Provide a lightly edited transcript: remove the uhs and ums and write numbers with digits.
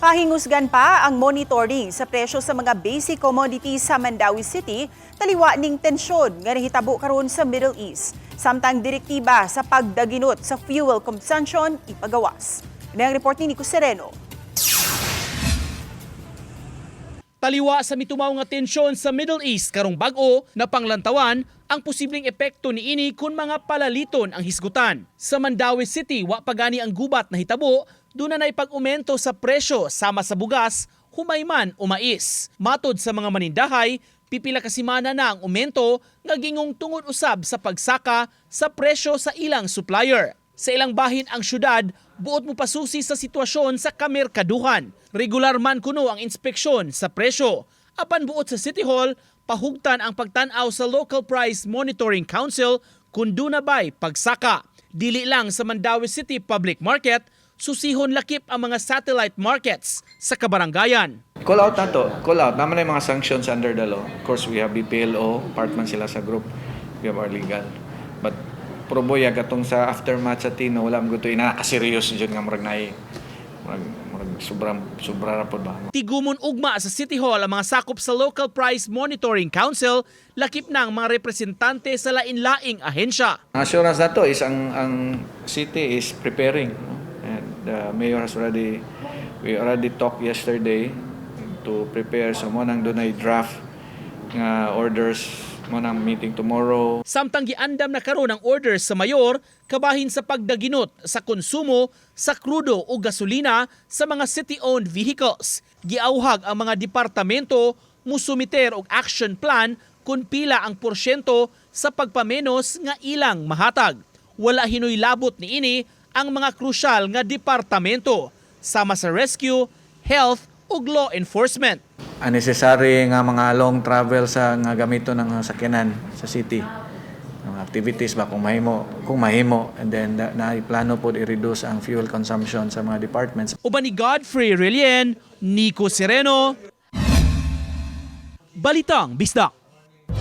Pahingusgan pa ang monitoring sa presyo sa mga basic commodities sa Mandaue City, taliwa ning tensyon nga nahitabo karon sa Middle East. Samtang direktiba sa pagdaginot sa fuel consumption ipagawas. Ini ang report ni Nico Sereno. Taliwa sa mitumaw nga tensyon sa Middle East karong bag-o na panglantawan ang posibleng epekto niini kung mga palaliton ang hisgutan. Sa Mandaue City, wa pa gani ang gubat na hitabo, duna na'y pag-umento sa presyo sama sa bugas, humayman o mais. Matod sa mga manindahay, pipila ka semana na ang umento nga gingong tungod usab sa pagsaka sa presyo sa ilang supplier. Sa ilang bahin, ang syudad buot mo pasusi sa sitwasyon sa kamerkaduhan. Regular man kuno ang inspeksyon sa presyo. Apan buot sa City Hall, pahugtan ang pagtan-aw sa Local Price Monitoring Council kung duna ba'y pagsaka. Dili lang sa Mandaue City Public Market, susihon lakip ang mga satellite markets sa kabarangayan. Call out na to. Call out. Naa man yung mga sanctions under the law. Of course, we have BPLO. Part man sila sa group. We have our legal. But proboya katong sa aftermath sa Tino, wala mo gusto ina kaserious jud nga murag naay murag sobra sobra ra pod ba. Tigumon ugma sa City Hall ang mga sakop sa Local Price Monitoring Council, lakip ng mga representante sa lain-laing ahensya. Ang assurance na to is ang city is preparing, no? And the mayor has already, we already talked yesterday to prepare, so mao nang dunay draft nga orders, mao nang meeting tomorrow. Samtang giandam na karon ang orders sa mayor kabahin sa pagdaginot sa konsumo sa krudo o gasolina sa mga city-owned vehicles. Giauhag ang mga departamento musumiter og action plan kung pila ang porsyento sa pagpamenos nga ilang mahatag. Wala hinoy labot niini ang mga krusyal nga departamento sama sa rescue, health ug law enforcement. Unnecessary nga mga long travel sa nga gamito ng sakyanan sa city, mga activities ba, kung mahimo, and then na plano pod i-reduce ang fuel consumption sa mga departments. Uban ni Godfrey Relien, Nico Sereno, Balitang Bisdak.